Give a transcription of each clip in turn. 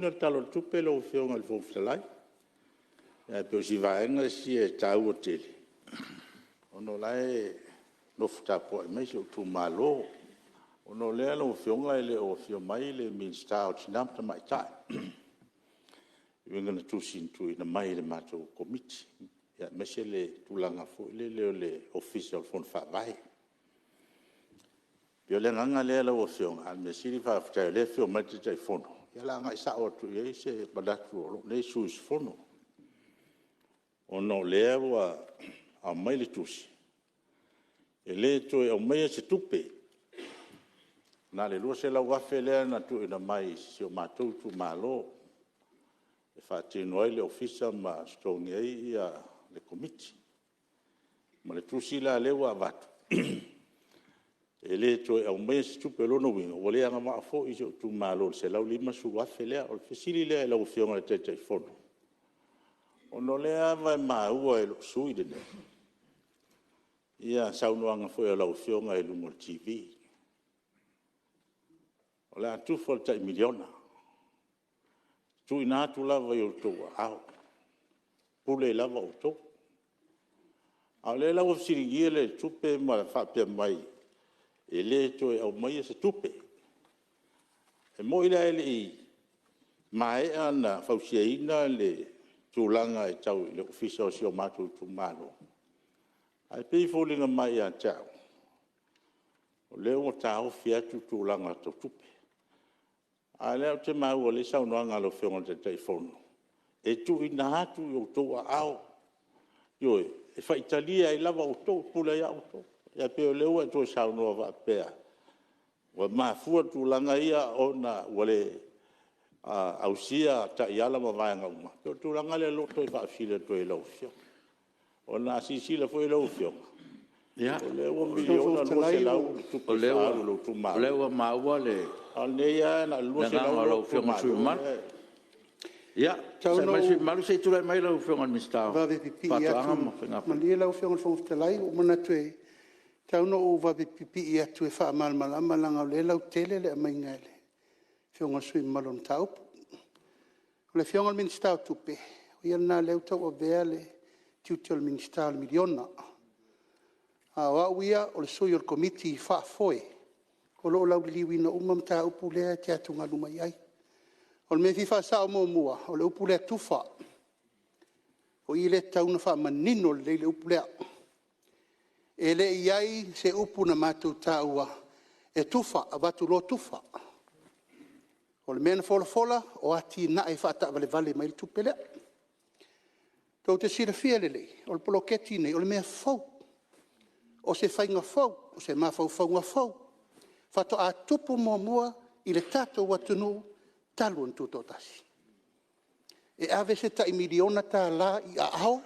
lagolagoina le Tala o le Tupe lau Afioga i le Fofoga Fetalai. Ae pei o si vaega sia e taua tele, ona o la e nofo tapuai mai si ou itumalo. Ona o lea lau Afioga e le o afio mai le Minisita o Tina ma Tamaitai e uiga i le tusi na tuuina mai i le matou Komiti, aemaise le tulaga foi lele o le Ofisa o le Fono Faavae. E pei o le agaga lea lau Afioga, a o le mea sili faafetai o lea e afio mai le Taitaifono, ia o le a agai sao atu i ai se manatu o lou nei sui usufono. Ona o lea ua aumai le tusi, e le toe aumaia se tupe, na o le $200,000 lea na tuuina mai i si o matou itumalo e faatino ai le ofisa ma totogi ai le Komiti. Ma le tusi la lea ua avatu, e le toe aumaia se tupe. O lona uiga, ua le agavaa foi si ou itumalo i le $150,000 lea. O le fesili lea i lau Afioga i le Taitaifono, ona o lea lava e maua e lou sui usufono lenei saunoaga foi a lau Afioga i luga o le TV, o le a tufa le tai $1 miliona, tuuina atu lava i outou aao, e pule lava outou. A o lea la ua fesiligia le tupe ma faapea mai e le toe aumaia se tupe. E moni la e le i maea ona fausiaina le tulaga tau le ofisa o si o matou itumalo, ae pei e foliga mai ia te au, o lea ua taofi atu tulaga tau tupe. A o lea ou te maua lelei le saunoaga a lau Afioga i le Taitaifono, e tuuina atu i outou aao, ioe, e faitalia ai lava outou, e pule ai lava outou. Ae pei o lea ua e toe saunoa faapea, ua mafua tulaga ia ona ua le ausia taiala ma vaega uma. E pei o le tulaga lea ua ou toe faafesili atu ai i lau Afioga. Ona a silasila foi lau Afioga, o lea ua $1,200,000 le tupe faaalu a lou itumalo, O lea ua maua le a o lenei lava na o le agaga o lau Afioga i le sui usufono mamalu. Ia, onosai mai le sui usufono mamalu, se i tulai mai lau Afioga i le Minisita o Vave pipii Faatoaga atu, ma Faiga Faiva. malie lau Afioga i le Fofoga Fetalai, ua ou manatu e tatau ona ou vave pipii atu e faamalamalama leaga o lea e lautele le aumaiga e le Afioga i le sui usufono mamalu o le mataupu. O le Afioga i le Minisita o Tupe, o ia lena o lea ua tauavea le tiute o le Minisita o le miliona. A o au ia o le sui o le Komiti Faafoe o lo o lauliliuina uma mataupu ia e te atugalu mai ai. O le mea e fia faasao muamua, o le upu lea tufa. O i lea e tatau ona faamanino lelei le upu lea. E le i i ai se upu na matou taua e tufa, avatu loa tufa. O le mea na folafola, o atinae e faataavalevale mai ai le tupe lea. Tou te silafia lelei, o le poloketi lenei, o le mea fou, o se faiga fou, o se mafaufauga fou, faatoa tupu muamua i le tatou atunuu talu ona tutoatasi. E ave se tai $1 miliona i aao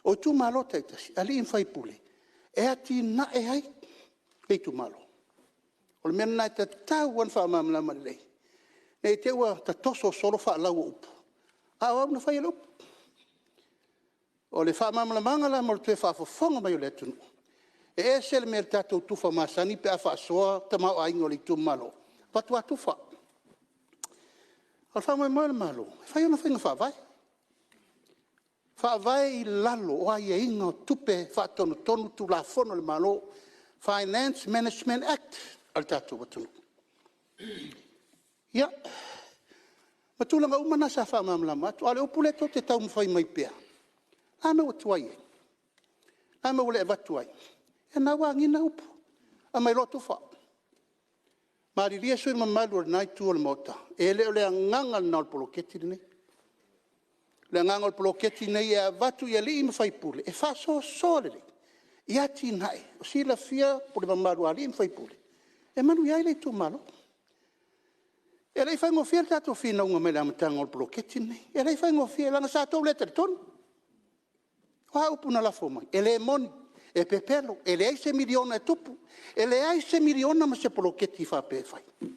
o itumalo taitasi, alii ma faipule e atinae ai le itumalo. O le mea lena e tatau lava ona faamalamalama lelei, ne i te i ua tatoso solo faalau o upu, a o au na faia le upu. O le faamalamalamaga la mo le toe faafofoga mai o le atunuu, e ese le mea o le tatou tufa masani pe a faasoa le tamaoaiga o le itumalo, e avatu lava tufa. O le faamoemoe o le Malo, e fai ona faiga faavae, faavae i lalo o aiaiga o tupe faatonutonu Tulafono a le Malo, Finance Management Act a le tatou atunuu. Ia, o tulaga uma na sa faamalamalama atu, a o le upu lea tou te taumafai mai pea, o le a le mea ua tuai ai? O le a le mea ua le avatu ai? Ia lena ua agiga upu, aumai loa tufa. Malilie sui usufono mamalu o lena Itu o le Maota, e le o le agaga lena o le poloketi lenei. O le agaga o le poloketi lenei e avatu i alii ma faipule e faasoasoa lelei i atinae o silafia e le pule mamalu a alii ma faipule e manuia ai le itumalo. E le i faigofie le tatou finauga mai le amataga o le poloketi lenei, e le i faigofie leaga sa outou le talitonu. O a upu na lafo mai? E le moni, e pepelo, e leai se miliona e tupu, e leai se miliona ma se poloketi faapea e fai. O le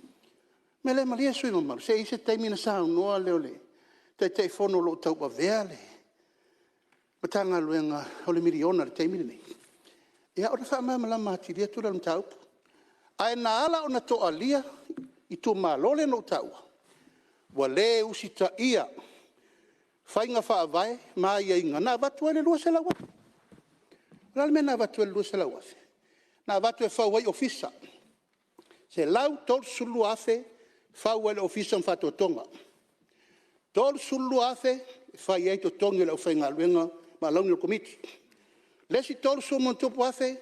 mea lea malie sui usufono mamalu, se i i ai se taimi ona saunoa lea o le Taitaifono o lo o tauavea le Matagaluega o le miliona i le taimi lenei, ia ona faamalamalama atili atu lea o le mataupu. Ae na ala ona toalia itumalo lea na ou taua, Ua le usitaia faiga faavae ma aiaiga na avatu ai le $200,000. O le a le mea na avatu ai le $200,000? Na avatu e fau ai ofisa, $132,000 fau ai le ofisa ma faatotoga. $32,000 e fai ai totogi o le aufaigaluega ma alauni o le Komiti. O le isi $30,000+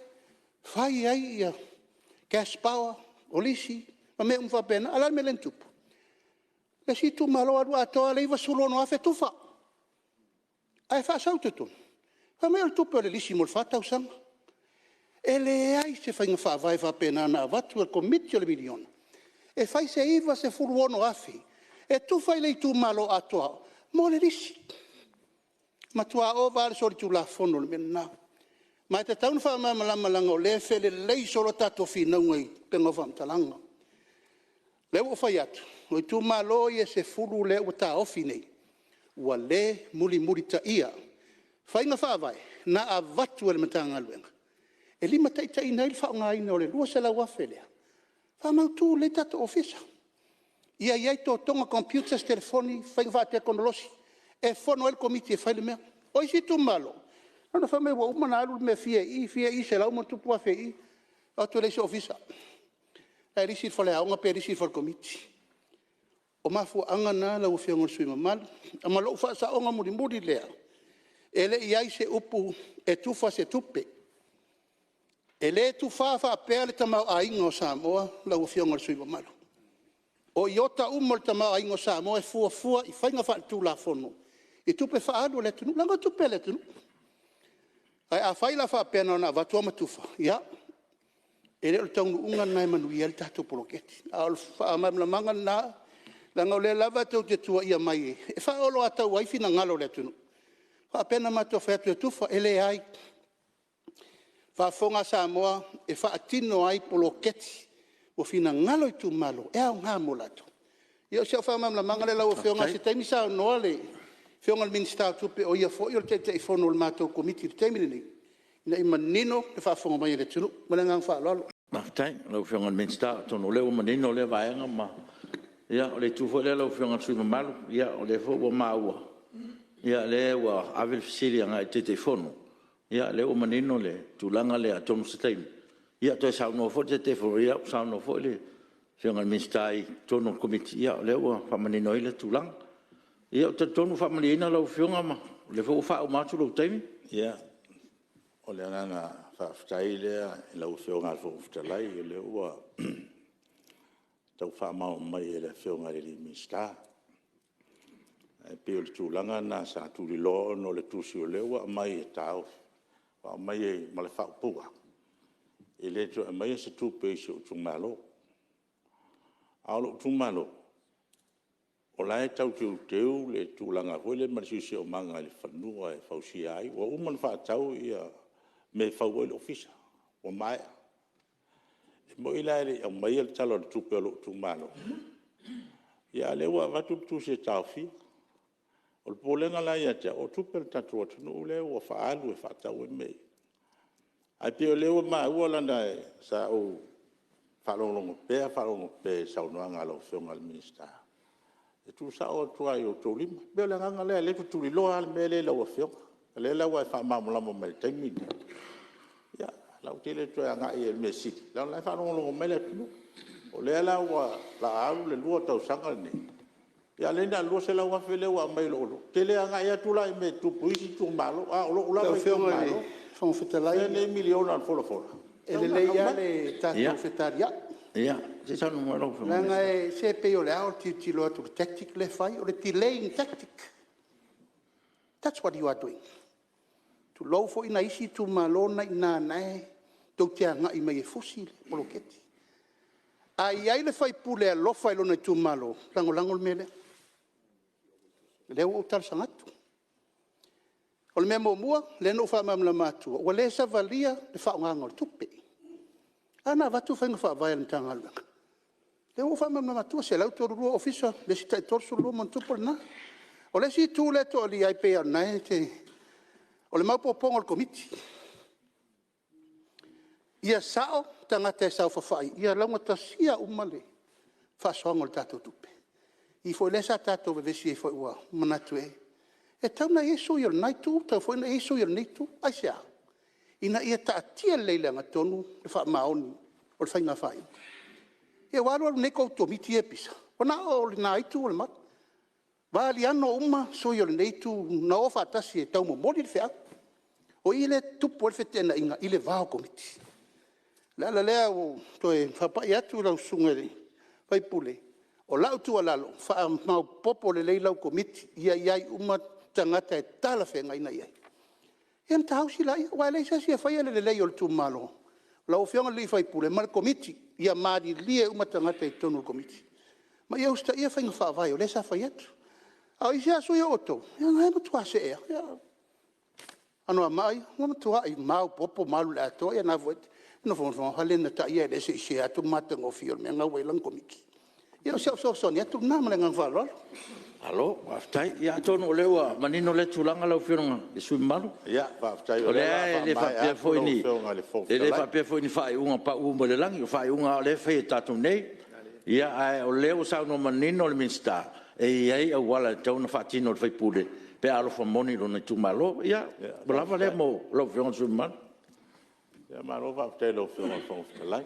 fai ai cash power, o lisi ma mea uma faapena. A o le a le mea lea na tupu? O le isi itumalo alu atoa lava le $96,000 tufa, ae faasau i totonu, fai mai o le tupe o le lisi mo le 4 tausaga. E leai se faiga faavae faapena na avatu e le Komiti o le Miliona e fai se $96,000 e tufa i le itumalo atoa mo le lisi. Matua ova lava le solitulafono o le mea lena. Ma e tatau ona faamalamalama leaga o lea e felelei solo a tatou finauga i upega o faamatalaga. O lea ua ou fai atu, o itumalo ia e 10 lea ua taofi nei, ua le mulimulitaia faiga faavae na avatu e le Matagaluega e limataitaiina ai le faaaogaina o le $200,000 lea, faamautu lelei tatou ofisa, ia i ai totoga, computers, telefoni, faiga faatekonolosi e fono ai le Komiti e fai le mea. O isi itumalo, fai mai ua uma ona alu le mea e fia i i, fia i, $100+ i i, o atu e leai se ofisa, la e lisi le faleaoga pe lisi i le fale komiti. O mafuaaga na lau Afioga i le sui usufono mamalu, ma lou faasaoga mulimuli lea, e le i i ai se upu e tufa se tupe. E le tufa faapea le tamaoaiga o Samoa lau Afioga i le sui usufono mamalu. O iota uma o le tamaoaiga o Samoa e fuafua i faiga faaletulafono i tupe faaalu a le atunuu, leaga o tupe a le atunuu. Ae afai la e faapea na ona avatu lava ma tufa, ia, e le o le taunuuga lena e manuia ai le tatou poloketi. A o le faamalamalamaga lena, leaga o lea lava tou te tuuaia mai e faaoloataua ai finagalo o le atunuu, faapea na matou fai atu e tufa. E leai. Faafofoga Samoa, e faatino ai poloketi ua finagalo itumalo e aoga mo latou. Ia o si au faamalamalamaga lea lau Afioga, o se taimi saunoa le Afioga i le Minisita o Tupe, o ia foi o le Taitaifono o le matou Komiti i le taimi lenei, ina ia manino le faafofoga mai a le atunuu. Ma le agaga faaaloalo. Faafetai i lau Afioga i le Minisita, atonu o lea ua manino lea vaega. Ia o le itu foi lea lau Afioga i le sui usufono mamalu, o lea foi ua maua, o lea ua ave le fesili agai i le Taitaifono, o lea ua manino le tulaga lea, atonu o se taimi toe saunoa foi le Taitaifono, ua saunoa foi le Afioga i le Minisita i totonu o le Komiti, o lea ua faamanino ai lea tulaga. Ia ou te talitonu ua faamalieina lau Afioga, o lea foi ua faauma atu lou taimi. Ia, o le agaga faafetai lea i lau Afioga i le Fofoga Fetalai, o lea ua tau faamalamalama mai e le Afioga i le Minisita. Ae pei o le tulaga lena sa tuliloa ona o le tusi o lea ua aumai e taofi, ua aumai ma le faaupuga, e le toe aumaia se tupe i si ou itumalo. A o lou itumalo, o la e tau teuteu le tulaga foi lea ma le siosiomaga i le fanua e fausia ai. Ua uma ona faatau mea e fau ai le ofisa, ua maea. E moni la e le i aumaia le Tala o le Tupe a lou itumalo, a o lea ua avatu le tusi e taofia. O le popolega la ia te au, o tupe a le tatou atunuu lea ua faaalu e faatau ai mea ia. Ae pei o lea ua maua leaga sa ou faalogologo pea faalogologo pea i le saunoaga a lau Afioga i le Minisita, e tuusao atu lava i outou lima. E pei o le agaga lea o lea ou te tuliloa lava le mea lea i lau Afioga. O lea la ua e faamalamalama mai i le taimi lenei, ia, ou te le toe agai i ai, o le mea sili o la e faalogologo mai le atunuu. O lea la o le a alu le 2 tausaga lenei, a o lea na o le $200,000 lea ua aumai i lou... Ou te le agai atu la i mea e tutupu i isi itumalo, a o lou lava Lau Afioga i le itumalo, Fofoga Fetalai, lea e e i ai miliona o le folafolaga, e tatau ona lelei lava aumai. le tatou fetaliai. Ia, se i saunoa mai lau Afioga i le Leaga Minisita. se pei o le ao le tilotilo atu i le tactic lea e fai, o le delaying tactic, that's what you are doing. Tulou foi nai isi itumalo na e i ina o lena tou te agai mai e fusi le poloketi. A i ai le sui usufono e alofa i lona itumalo, lagolago le mea lea. O lea ua ou talosaga atu. O le mea muamua lea na ou faamalamalama atua, ua le savalia le faaaogaina o le tupe. A na avatu faiga faavae a le Matagaluega, lea ua ou faamalamalama atua, 132 ofisa, le isi tai 32+ lena. O le isi itu lea e toalia ai pei lava o lena e te… O le maopoopoga o le Komiti. Ia sao tagata e saofafai, ia laugatasia uma le faasoaina o le tatou tupe. I foi lea sa tatou vevesi ai foi ua manatu e tatau ona i ai sui o lena itu, tatau foi ona i ai sui o lenei itu. Aisea? Ina ia taatia lelei i le amiotonu le faamaoni o le faiga faaiuga. Ia ua alu alu nei tou Komiti ia e pisa, ua na o lena itu o le malu, valiano uma sui o lenei itu na o faatasi e taumomoli le feau. O i lea e tupu ai le feteenaiga i le va o Komiti. O le ala lea ua ou toe faapai atu i lau Susuga i le sui usufono, o lau tuualalo, faamaopoopo lelei lau Komiti, ia i ai uma tagata e talafeagai ona i ai, ia ona saausi laia, aua e leai se isi e faia le lelei o le itumalo, o lau Afioga i le sui usufono ma le Komiti. Ia malilie uma tagata i totonu o le Komiti ma ia usitaia faiga faavae o lea sa fai atu. A o isi lava sui usufono o outou, ia o la e matua see lava. O Anoamaa ia, ua matuai maopoopo ma alu i le atoa. Ia o lena foi e te nofonofo ma ia se i share atu le matagofie o le mea lena ua i ai lana Komiti. Ia o si au fesoasoani atu lena ma le agaga faaaloalo. Malo faafetai. Ia atonu o lea ua manino lea tulaga lau Afioga i le sui usufono mamalu. Faafetai o lea o le a faamaea atu lau Afioga i le Fofoga E le Fetalai. faapea foi ni faaiuga pau mai le lagi, o faaiuga lava o lea e fai e tatou nei. Ae o lea ua saunoa manino le Minisita, e i ai auala e tatau ona faatino e le sui usufono pe a alofa moni i lona itumalo. Ia, ua lava lea mo lau Afioga i le sui usufono mamalu. Malo faafetai i lau Afioga i le Fofoga Fetalai.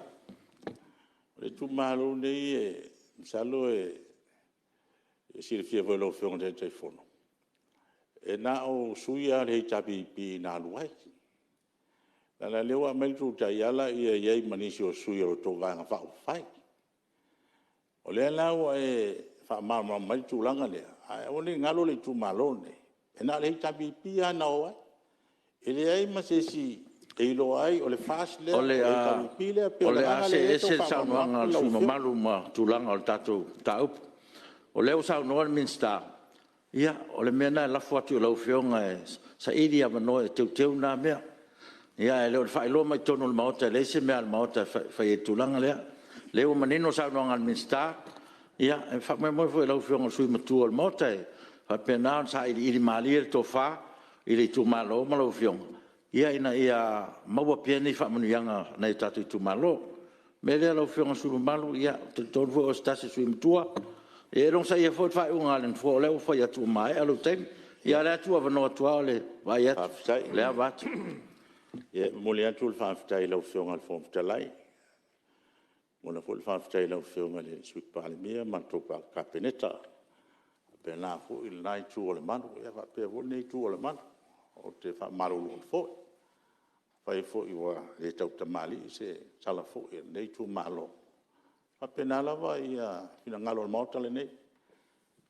O le itumalo lenei masalo e silafia foi e lau Afioga i le Taitaifono, e na o sui lava o le HRPP na alu ai. Leaga o lea ua aumai la outou taiala ia i ai ma nisi o sui o la outou Vaega Faaupufai. O lea la ua e faamalamalama mai le tulaga lea, ae aua ne i galo le itumalo lenei, e na o le HRPP lava na o ai. E leai ma se isi e iloa ai o le FAST lea, o le HRPP lea. E pei O o le le a agaga see lea e ese tau le faamalamalama saunoaga a atu le i lau sui usufono Afioga. mamalu ma tulaga o le tatou mataupu. O lea ua saunoa le Minisita, ia o le mea lena e lafo atu i lau Afioga e saili avanoa e teuteu lena mea. Ae le o le faailoa mai totonu o le Maota, e leai se mea a le Maota e faia i le tulaga lea. O lea ua manino le saunoaga a le Minisita, ia e faamoemoe foi i lau Afioga o le sui usufono matua o le Maota e faapena ona sailiili malie le tofa i le itumalo ma lau Afioga, ina ia maua pea ni faamanuiaga a nai o tatou itumalo. O le mea lea lau Afioga i le sui usufono mamalu, ou te talitonu foi o oe o se tasi o sui usufono matua. Ia e logosaia foi le faaiuga a le Nofoa o lea ua fai atu ua maea lou taimi. Ia a o lea e tuuavanoa atu lava o le vaai atu o le ava atu. Faafetai. E momoli atu le faafetai i lau Afioga i le Fofoga Fetalai, e momoli foi le faafetai i lau Afioga i le Sui Palemia ma le tou Kapeneta, faapena foi lena Itu o le Malu, faapea foi lenei Itu o le Malu. Ou te faamalulu atu foi, afai foi ua le tautamalii se tala foi a lenei itumalo, e faapena lava finagalo o le Maota lenei.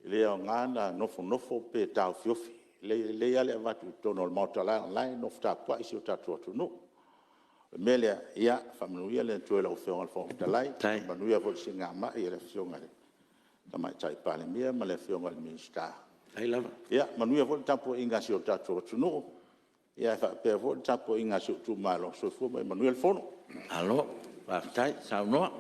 E le aoga ona nofonofo pe taofiofi, e lelei lava le avatu i totonu o le Maota leaga o la e nofo tapuai si o tatou atunuu. O le mea lea, ia faamanuia le Atua i lau Afioga i le Fofoga Fetalai, faamanuia foi i le siigamai a le Afioga i le Tamaitai Palemia ma le Afioga i le Minisita. Ia manuia foi le tapuaiga a si o tatou atunuu, ae faapea foi le tapuaiga a si ou itumalo. Soifua ma ia manuia le Fono. Malo faafetai saunoa.